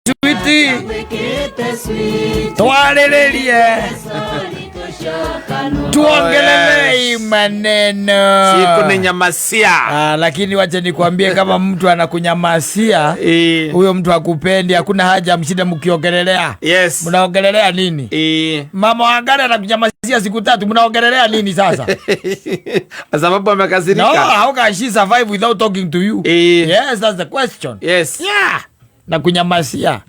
Switi twarĩrĩrie, tuongelelei Yes. maneno. Siku ni nyamasia. Ah, lakini wacha nikwambie, kama mtu anakunyamasia, huyo mtu akupendi. Hakuna haja mshinde mkiongelelea. Mnaongelelea nini? Mama wangari anakunyamasia siku 3, mnaongelelea nini sasa? Kwa sababu amekasirika. No, how can she survive without talking to you? Yes, that's the question. Yeah. Na kunyamasia.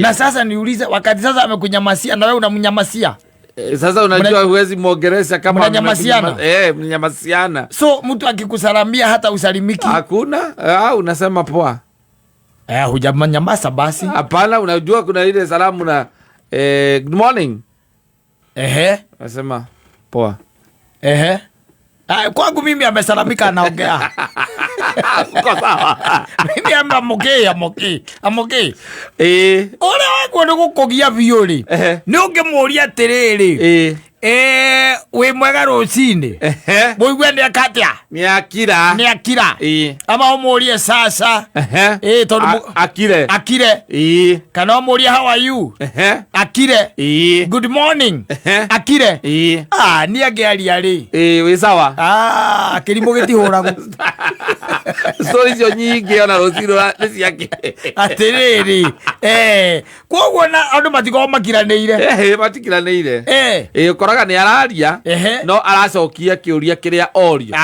Na sasa niulize, wakati sasa amekunyamasia na wewe unamnyamasia. Sasa unajua huwezi muongelesha kama Mnanyamasiana. Mnanyamasiana. So mtu akikusalamia hata usalimiki. Hakuna. Unasema poa. Hujanyamasa basi. Hapana, unajua kuna ile salamu na good morning. Unasema poa. Kwangu mimi amesalamika, anaongea. Uko sawa. Mimi am okay, am okay. Am okay. Ore waguo nĩ gũkũgia biũ rĩ. Nĩ ũngĩmũria atĩrĩrĩ. Wĩ mwega rũcinĩ. Mũigue nĩ eka atĩa? Nĩ akira. Nĩ akira. Ama ũmũrie sasa. Tondũ Akire. Akire. Kana ũmũrie how are you? Akire. Good morning. Akire. Niĩ angĩaria rĩ. Wĩ sawa. Kĩrimũ gĩtihũragwo. Story icio nyingĩ ona rũcinĩ nĩ ciake. Atĩrĩrĩ. Koguo na andũ matikoragwo makiranĩire. Matikiranĩire. Ũkoraga nĩ araria, no aracokia kĩũria kĩrĩa orio.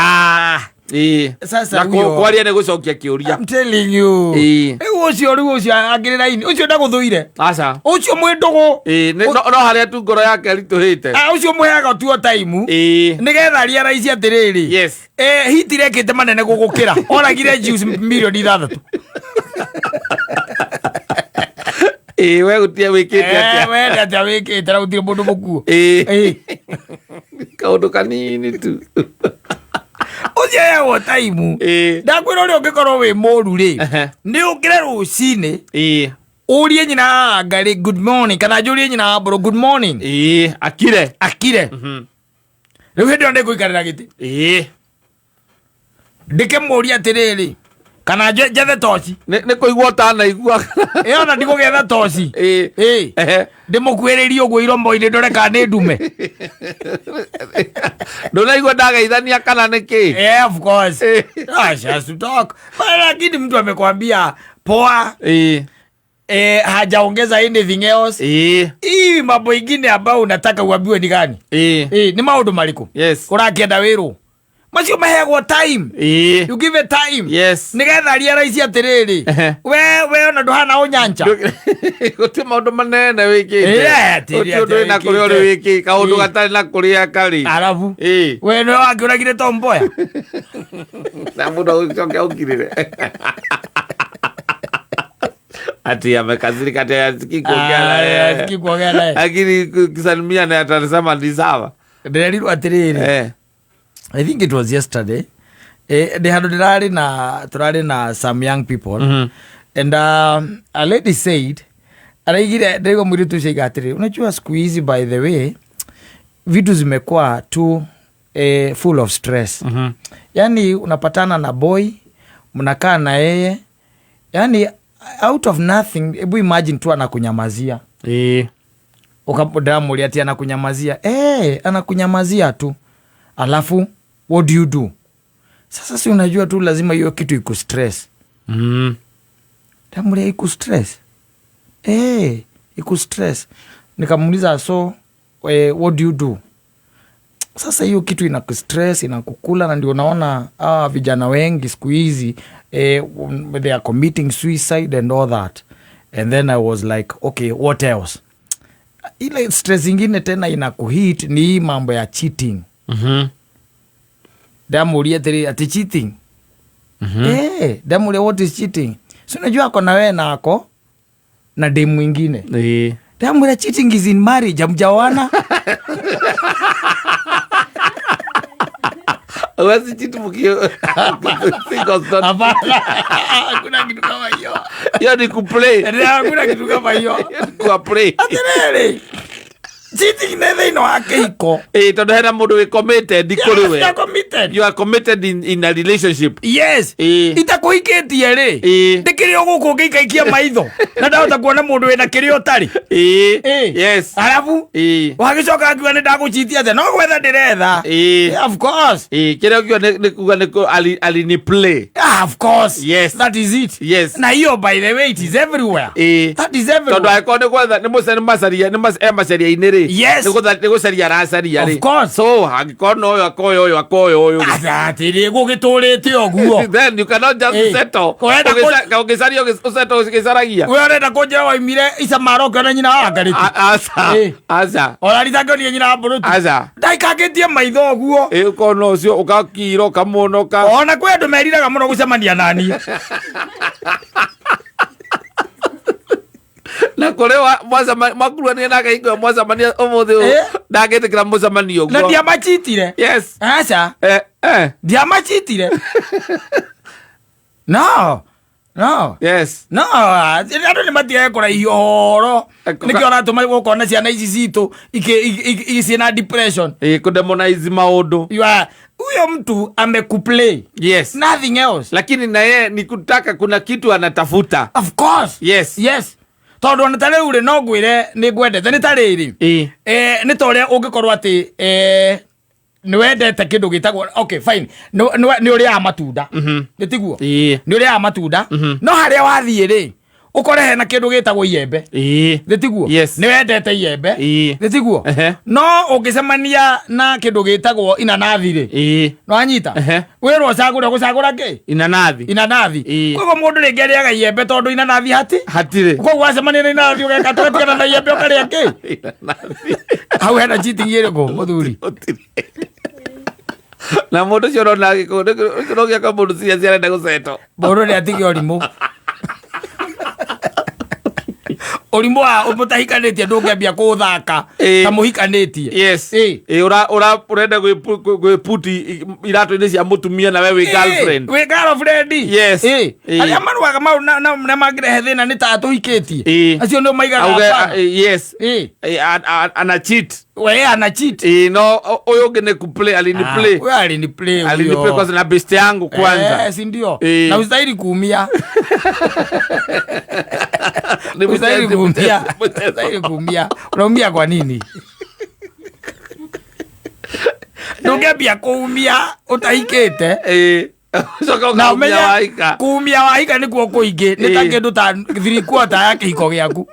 Sasa Na huyo- kwaria nĩ gũcokia kĩũria. I'm telling you. Rĩu ũcio, rĩu ũcio angĩrĩ raini, ũcio ndagũthũire. Aca. Ũcio mwĩ ndũgũ. No harĩa tu ngoro yake ĩritũhĩte. Ũcio mũheaga tu o time. Nĩgetha realize atĩrĩrĩ. Hitler ekĩte manene gũgũkĩra. Oragire Jews milioni 6. We gũtirĩ wĩkĩte atĩa? We nĩ atĩa wĩkĩte na gũtirĩ mũndũ mũkuũ? Kaũndũ kanini tu. Ũcio heagwo time. Ndakwĩra ũrĩa ũngĩkorwo wĩ mũru rĩ, nĩ ũkĩre rũcinĩ, ũrie nyina wa Ngarĩ good morning, kana njũrie nyina wa Mbũrũ good morning. Akire. Akire. Rĩu hĩndĩ ĩyo nĩngũikarĩra gĩtĩ. Ndĩkĩmũrie atĩrĩrĩ, kana njethe toci. Nĩ kũigua ũtanaigua. Ona ndigũgĩetha toci. Ndĩmũkuĩrĩrie ũguo iromo-inĩ ndore kana nĩ ndume. Ndũnaigua ndageithania kana nĩ kĩ? Yeah, of course. She has to talk. But lakini mtu amekwambia poa. Hajaongeza anything else. Hii mambo ingine ambayo unataka uambiwe ni gani? Ni maundu mariku? Urakĩenda wĩrwo? Macio maheagwo time. You give it time. Nigetha realize atĩrĩrĩ. We ona ndũhana ũnyancha. Gũtirĩ maũndũ manene wĩkĩte. Atĩrĩ, Gũtirĩ ũndũ wĩna atĩ kũrĩa ũrĩ wĩkĩte. wĩkĩte, kaũndũ gatarĩ na kũrĩa karĩ. Arabu. We nĩwe wakĩũragire Tom Mboya. Na mũndũ agũcoke aũkirĩre. Ati amekasirika ati hasikii kuongea naye. Hasikii kuongea naye. Lakini kusalimia naye atasema ni sawa. Ndĩrerirwo atĩrĩrĩ. I think it was yesterday. Ndĩ handũ ndĩrarĩ na, tũrarĩ na some young people. And a lady said, araigire, ndĩraigua mũirĩtu ũcio aiga atĩrĩrĩ, unajua siku hizi by the way, vitu zimekuwa too full of stress. Yani unapatana na boy, mnakaa na yeye, yani out of nothing, hebu imagine tu anakunyamazia. Ukamdamulia ati anakunyamazia. Anakunyamazia tu. Alafu what do you do? Sasa si unajua tu lazima hiyo kitu ikustress. Damulia ikustress. Ikustress. Nikamuuliza so what do you do? Sasa hiyo kitu inakustress, inakukula, na ndio unaona vijana wengi siku hizi they are committing suicide and all that. And then I was like, okay, what else? Ile stress ingine tena inakuhit ni hii mambo ya cheating. Ndamuuria atĩrĩ, ati cheating? Ndamuuria what is cheating? Si unajua ako na wewe na ako na dem mwingine. Ndamuuria cheating is in marriage, hamjaoana? Huwezi cheat mkio. Single start. Hapana. Hakuna kitu kama hiyo. Hiyo ni kuplay. Ndio, hakuna kitu kama hiyo. Hiyo ni kuplay. Atiriri. Cheating nĩ thĩinĩ wa kĩhiko. Ĩĩ, tondũ hena mũndũ wĩ committed kũrĩ we. You are committed. You are committed in a relationship. Yes. Ĩĩ. Itakũhikĩtie rĩ, Ĩĩ. ndĩkĩrĩ o gũkũ ngĩikaikia maitho na ndahota kuona mũndũ wĩna kĩrĩa ũtarĩ. Ĩĩ. Ĩĩ. Yes. Arabu Ĩĩ. wagĩcoka akiuga nĩ ndagũchitia atĩa, no gwetha ndĩretha. Ĩĩ. Yeah, of course. Ĩĩ, kĩrĩa ũkiuga nĩ kuga nĩ alini play. Ah, of course. Yes. That is it. Yes. Na hiyo, by the way, it is everywhere. Ĩĩ. That is Tondũ everywhere. angĩkorwo nĩ gwetha nĩ mũca nĩ macaria nĩ e macaria-inĩ rĩ, Yes. nĩ gũcaria aracaria rĩ. Of course. So angĩkorwo no ũyũ akoya ũyũ akoya ũyũ rĩ. Atĩrĩ gũgĩtũrĩte ũguo. Then you cannot just Ĩĩ. settle. Ũrenda Ũgĩcaria ũsettle ũgĩcaragia. We ũrenda kũnjĩra waimire icamara ũkĩona nyina wa ngarĩti? Aca. Ĩĩ. Aca. Ũraritakĩonie nyina wa mbũrũti? Aca. Ndaikangĩtie maitho ũguo. Ĩĩ, ũkona ũcio ũgakira ũkamuonoka. Ona kwĩ andũ meriraga mũno gũcemania naniĩ. Na kũrĩ mwakuruhanire nake hingo ĩyo mwacemania ũmũthĩ ũyũ Eh? ndangĩtĩkĩra mũcemanio Na ũguo. ndiamachitire. Yes. Aca. Eh, eh. Ndiamachitire, no no. Yes. No, andũ nĩ matigage kũraihia ũhoro. Nĩkĩo ũratũma gũkona ciana ici citũ ciĩna depression. Ĩĩ, kũdemonize maũndũ. You are, huyo mtu amekuplay. Yes. Nothing else. Lakini na yeye ni kutaka, kuna kitu anatafuta. Of course. Yes. Yes, tondũ ona ta rĩu rĩ, no ngwĩre nĩ ngwendete nĩ ta rĩrĩ. Nĩ ta ũrĩa ũngĩkorwo atĩ nĩ wendete kĩndũ gĩtagwo, okay, fine, nĩ ũrĩaga matunda, nĩ tiguo? Ĩĩ. Nĩ ũrĩaga matunda, no harĩa wathiĩ rĩ, ũkore hena kĩndũ gĩtagwo iembe. Nĩ tiguo? Yes. Nĩ wendete iembe. Ĩĩ. Nĩ tiguo? Ehe. No ũngĩcemania na kĩndũ gĩtagwo inanathi rĩ, nĩwanyita? Ehe. Wĩrwo ũcagũre, ũgũcagũra kĩ? Inanathi. Inanathi. Ĩĩ. Koguo mũndũ rĩngĩ arĩaga iembe tondũ inanathi hati Hatirĩ. Koguo wacemania na inanathi ũgeka tũgatigana na iembe ũkarĩa kĩ? Inanathi. Hau hena cheating ĩrĩkũ, mũthuri? Gũtirĩ. Na mũndũ ũcio ũrona ũcio ũrogĩaka mũndũ serious arenda gũceto. Mũndũ nĩ atige ũrimũ, ũrimũ wa mũtahikanĩtie ndũngĩambia kũũthaka ta mũhikanĩtie. Yes. Ĩĩ. Ĩĩ, ũrenda gwĩputi iratũ-inĩ cia mũtumia na we wĩ girlfriend. Wĩ girlfriend. Yes. Ĩĩ. Ĩĩ. Arĩa marũaga mau na mangĩrehe thĩna nĩ ta tũhikĩtie. Acio nĩo maigaga Auge, hapana. yes. Ĩĩ. Ĩĩ, ana cheat. We ana cheat. Ĩĩ, no ũyũ ũngĩ nĩ kuplay, alini play. We alini play. Alini huyo. play kwanza na best yangu kwanza. Eh, si ndio? Ĩĩ. Na ustahili kuumia. Ni Ustahili mchezo, kuumia. mchezo. Ustahili kuumia. Unaumia kwa nini? Ndũngĩambia kuumia ũtahikĩte. Ĩĩ. Ũcoka Na ũkaumia ũmenye wahika. kuumia wahika nĩkuo kũingĩ, nĩ ta kĩndũ ta 3/4 ya kĩhiko gĩaku.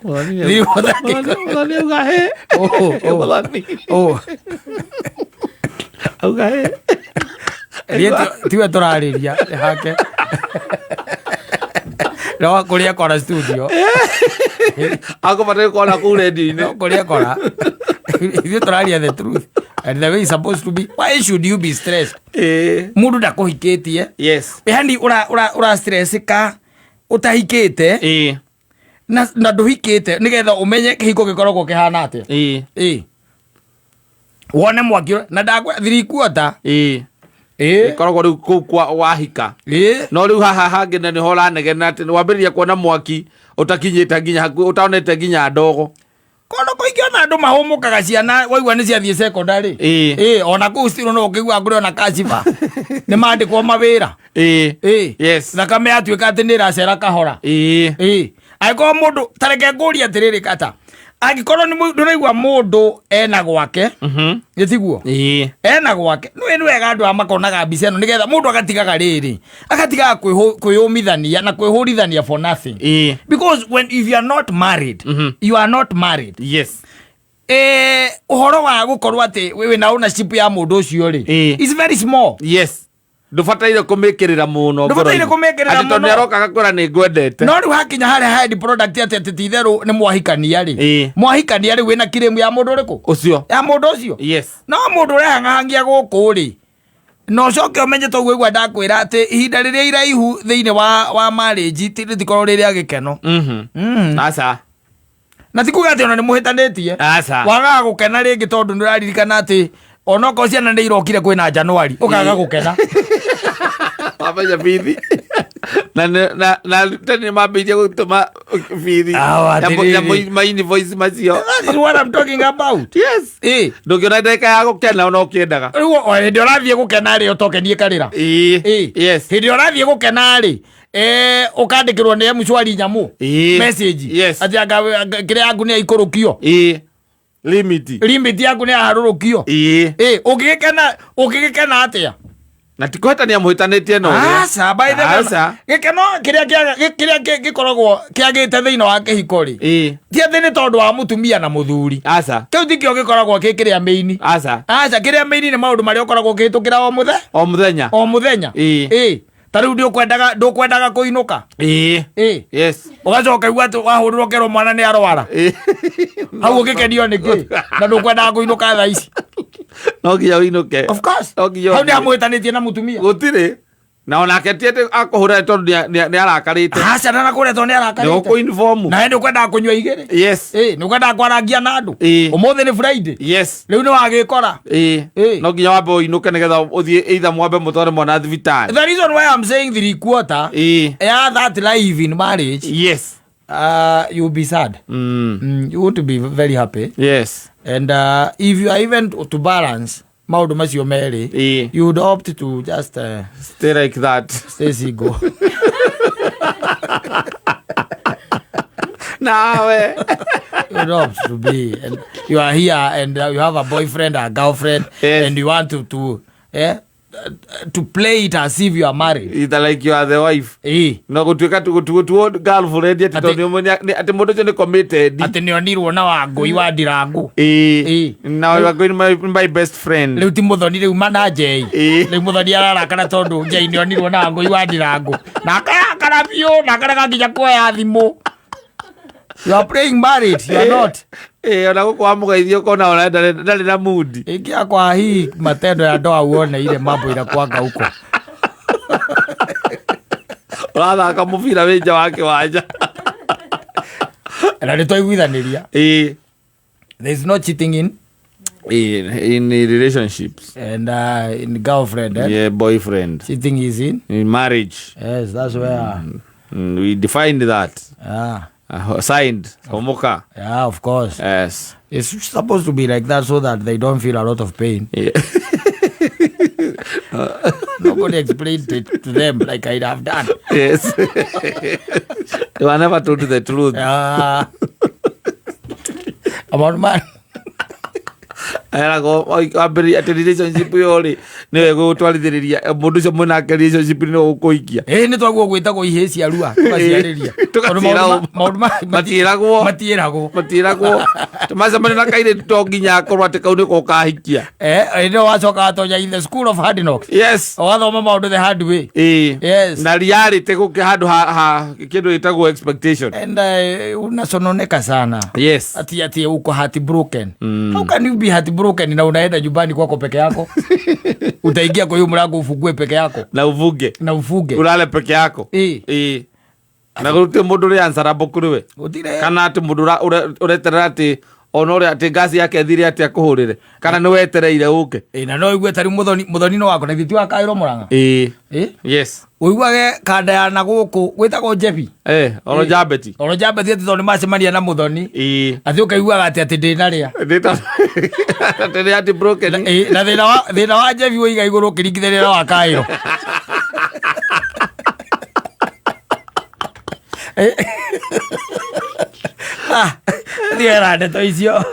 3/4 ya kĩhiko. Mũthoni auga he. Oh, oh. Mũthoni. Oh. Auga he. Niĩ tiwe tũrarĩria, nĩ hake no kũrĩa kora studio. Akũbataire gũkorwo kũu redio-inĩ. No kũrĩa kora ithuĩ tũraria the truth and the way it's supposed to be. Why should you be stressed? Mũndũ ndakũhikĩtie. Yani ura stressika ũtahikĩte na ndũhikĩte nĩgetha ũmenye kĩhiko gĩkoragwo kĩhana atĩa. Ĩĩ, wone mwaki na ndakwa 3/4. Ĩĩ. Ĩkoragwo rĩu kũu kwa wahika. No rĩu haha hangĩ na nĩho ũranegena atĩ wambĩrĩria kuona mwaki ũtakinyĩte nginya hakuhĩ, ũtaonete nginya ndogo. Kono kũingĩ ona andũ mahũmũkaga ciana waigua nĩ ciathiĩ secondary. Ĩĩ, ona kũu still no ũkĩigua kũrĩ ona kaciba nĩ mandĩkwo mawĩra. Ĩĩ. Thakame yatuĩka atĩ nĩ ĩracera kahora. Ĩĩ, angĩkorwo mũndũ, tareke ngũrie atĩrĩrĩ, kata angĩkorwo nĩ ndũraigua mũndũ ena gwake, nĩ tiguo? Ena gwake, nĩ wega andũ aya makonaga mbica ĩno nĩgetha mũndũ agatigaga rĩrĩ, agatigaga kwĩyũmithania na kwĩhũrithania for nothing. Because when if you are not married, you are not married. Ũhoro wa gũkorwo atĩ wĩna ownership ya mũndũ ũcio rĩ, is very small. Yes, ndũbataire kũmĩkĩrĩra mũno. Ndũbataire kũmĩkĩrĩra Atĩ tondũ mũno. nĩaroka agakora nĩ ngwendete. No rĩu hakinya harĩa head product atĩ ti itherũ nĩ mwahikania rĩ, mwahikania rĩ, wĩna claim ya mũndũ ũrĩkũ? Ũcio. Ya mũndũ ũcio. No mũndũ ũrehangahangia gũkũ rĩ, na ũcoke ũmenye toguo igua ndakwĩra atĩ ihinda rĩrĩa iraihu thĩinĩ wa marriage rĩtikorwo rĩrĩa gĩkeno. Aca. Na ti kuga atĩ ona nĩ mũhĩtanĩtie. Aca. Wagaga gũkena rĩngĩ tondũ nĩ ũraririkana atĩ onokorwo ciana nĩ irokire kwĩna Januari, ũkaga gũkena. Wamenya bithi. Na tene nĩmambĩrĩirie gũtũma bithi Awa, atĩrĩrĩ. ma invoice macio. That is what I'm talking about. Yes. Ndũngĩona ndagĩka ya gũkena ona ũkĩendaga. Rĩu o hĩndĩ ũrathiĩ gũkena rĩ, ũtokenie karĩra. Yes. Hĩndĩ ũrathiĩ gũkena rĩ, ũkandĩkĩrwo nĩ M-Shwari nyamũ message atĩ anga kĩrĩa yaku nĩ yaikũrũkio. Limit. Limit yaku nĩ yaharũrũkio. Ũngĩgĩkena, ũngĩgĩkena atĩa? Na ti kũhĩtania mũhĩtanĩtie na ũrĩa. Aca, by the way, Aca. gĩkeno kĩrĩa kĩrĩa gĩkoragwo kĩagĩte thĩinĩ wa kĩhiko rĩ, ti atĩ nĩ tondũ wa mũtumia na mũthuri. Aca. Kĩu tikĩo gĩkoragwo gĩ kĩrĩa main. Aca. Aca, kĩrĩa main nĩ maũndũ marĩa ũkoragwo ũkĩhĩtũkĩra o mũthenya. O mũthenya. O mũthenya. Ta rĩu ndũkwendaga kũinũka. Ũgacoka igua atĩ wahũrĩrwo kerwo mwana nĩ arwara. Hau ũgĩkenio nĩ kĩ? Na ndũkwendaga kũinũka thaa ici. No nginya ũinũke. Of course. No nginya Hau ũthiĩ. nĩ amũhĩtanĩtie na mũtumia. Gũtirĩ. Na onake ti atĩ akũhũra nĩ tondũ nĩ arakarĩte. Aca, na nakũrĩa tondũ nĩ arakarĩte. Nĩ gũkũ-inform. Na nĩ ũkwendaga kũnyua igĩrĩ. Nĩ ũkwendaga kwarangia na andũ. Ũmũthĩ nĩ Friday. Rĩu nĩ wagĩkora. No nginya wambe ũinũke nĩgetha ũthiĩ either mwambe mũtware mwana thibitarĩ. The reason why I'm saying 3/4 ya that life in marriage, you'll be sad. You won't be very happy. And if you are even to balance maũndũ macio merĩ, you would opt to just stay like that. Stay single. Nawe. You would opt to be, and you are here and you have a boyfriend or a girlfriend, and you want to play it as if you are married. Either like you are the wife. No gũtuĩka tu gũtuo girlfriend atĩ tondũ nĩ ũmwe atĩ mũndũ ũcio nĩ committed. Atĩ nĩ onirwo na Wangũi wa Ndirangu. Na Wangũi nĩ my best friend. Rĩu ti Mũthoni rĩu mana Njei. Rĩu Mũthoni ararakara tondũ Njei nĩ onirwo na Wangũi wa Ndirangu. Na akarakara biũ, na akarega nginya kuoya thimũ. You are playing married, you are not. Ona gũkũ wamũgeithia ũkona ona ndarĩ na mood. Ingia kwa hii matendo ya ndoa uone ile mambo inakuanga huko. Ũrathaka mũbira wĩ nja wa kĩwanja. Na nĩ twaiguithanĩria. There is no cheating in. In relationships. And in girlfriend. Yeah, boyfriend. Cheating is in. In marriage. Yes, that's where. We defined that. Signed. Homoka. Yeah, of course. Yes. It's supposed to be like that so that they don't feel a lot of pain. Nobody explained it to them like I have done. Yes. You are never told the truth. About man. Eragwo, wambĩrĩria atĩ relationship ĩyo rĩ, nĩwe ĩgũgũtwarithĩrĩria, mũndũ ũcio mwĩnake relationship nĩwe ũgũkũhikia. Ĩĩ, nĩ twaguo gwĩtagwo ihĩĩ cia rua, tũgaciarĩria. Tondũ maũndũ Matiĩragwo. matiĩragwo. Matiĩragwo. Tũmacemania na kairĩtu to nginya akorwo atĩ kau nĩko ũkahikia. Hĩndĩ ĩyo wacoka watonya in the school of hard knocks. Yes. Ũgathoma maũndũ the hard way. Yes. Na reality gũkĩ handũ ha kĩndũ gĩtagwo expectation. And unasononeka sana. Yes. Ati, ati uko heartbroken. How can you be heartbroken na unaenda nyumbani kwako peke yako? Utaingia kwa hiyo mlango ufungue peke yako. Na ufunge. Na ufunge. Ulale peke yako. Na gũtirĩ mũndũ ũrĩ answerable kũrĩ we. Gũtirĩ. Kana atĩ mũndũ ũreterera atĩ ona ũrĩa atĩ ngasi yake ĩthire atĩ akũhũrĩre. Kana nĩ wetereire ũke. Na no ũigue ta rĩu Mũthoni no wako, na ithuĩ ti wa Kaĩro Mũrang'a. Yes. Ũiguage kanda ya na gũkũ gwĩtagwo Njebi. Oro Njambeti. Oro Njambeti atĩ tondũ nĩmacemania na Mũthoni. Atĩ ũkaiguaga atĩ ndĩnarĩa. Atĩ nĩ atĩ broken. Na thĩna wa Njebi ũiga igũrũ ũkĩringithania na wa Kaĩro. Thiĩ wera ndeto icio.